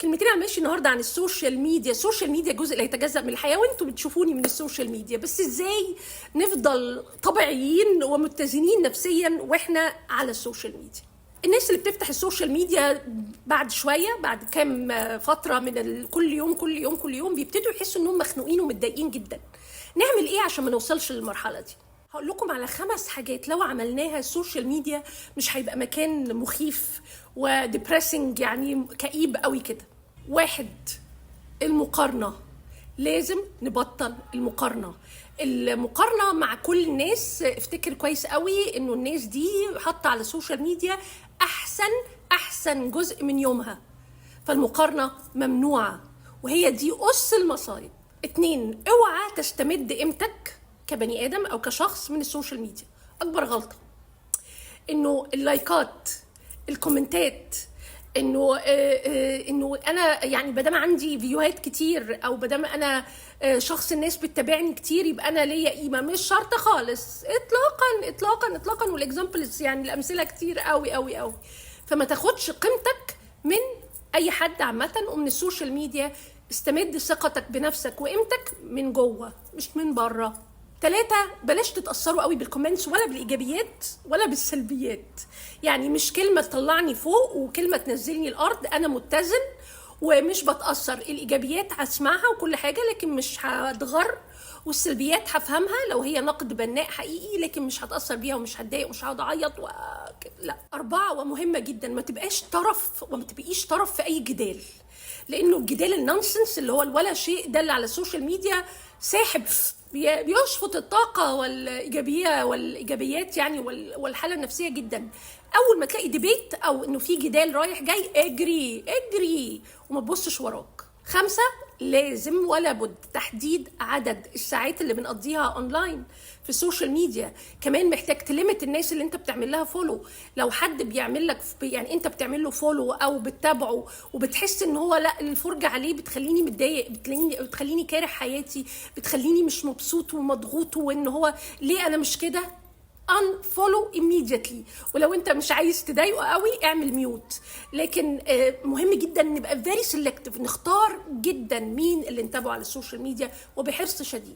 كلمتين على ماشي النهارده عن ال social media. ال social media جزء لا يتجزأ من الحياه، وانتم بتشوفوني من ال social media، بس ازاي نفضل طبيعيين ومتزنين نفسيا واحنا على ال social media؟ الناس اللي بتفتح ال social media بعد شويه، بعد كام فترة من كل يوم كل يوم كل يوم، بيبتدوا يحسوا انهم مخنوقين ومتضايقين جدا. نعمل ايه عشان ما نوصلش للمرحلة دي؟ هقول لكم على 5 حاجات لو عملناها ال social media مش هيبقى مكان مخيف و depressing، يعني كئيب قوي كده. 1، المقارنة. لازم نبطل المقارنة، المقارنة مع كل الناس. افتكر كويس قوي انه الناس دي حاطة على ال social media احسن جزء من يومها، فالمقارنة ممنوعة وهي دي أس المصايب. 2، اوعى تستمد قيمتك كبني آدم أو كشخص من ال social media. أكبر غلطة إنه اللايكات، الكومنتات، إنه أنا يعني مادام عندي فيوهات كتير أو مادام أنا شخص الناس بتتابعني كتير يبقى أنا ليا قيمة. مش شرط خالص، إطلاقاً إطلاقاً إطلاقاً. وال examples يعني الأمثلة كتير قوي قوي قوي. فما تاخدش قيمتك من أي حد عامة ومن ال social media. استمد ثقتك بنفسك وقيمتك من جوه مش من بره. 3، بلاش تتأثروا قوي بال comments ولا بالإيجابيات ولا بالسلبيات. يعني مش كلمة تطلعني فوق وكلمة تنزلني الأرض، أنا متزن ومش بتأثر. الإيجابيات هسمعها وكل حاجة لكن مش هتغر، والسلبيات هفهمها لو هي نقد بناء حقيقي لكن مش هتأثر بيها ومش هتضايق ومش هقعد أعيط لا. 4، ومهمة جدا، ما تبقاش طرف وما تبقيش طرف في أي جدال، لأنه الجدال ال nonsense اللي هو الولا شيء ده اللي على ال social media ساحب بيشفط الطاقة والإيجابية والإيجابيات يعني والحالة النفسية جدا. أول ما تلاقي debate أو إنه في جدال رايح جاي، اجري اجري وما تبصش وراك. 5، لازم ولا بد تحديد عدد الساعات اللي بنقضيها اونلاين في ال social media. كمان محتاج ت limit الناس اللي انت بتعمل لها follow. لو حد بيعمل لك يعني انت بتعمل له follow او بتتابعه وبتحس ان هو لا الفرجة عليه بتخليني متضايق، بتخليني كاره حياتي، بتخليني مش مبسوط ومضغوط، وان هو ليه انا مش كده، unfollow immediately. ولو انت مش عايز تضايقه قوي اعمل mute. لكن مهم جدا نبقى very selective، نختار جدا مين اللي نتابعه على ال social media وبحرص شديد.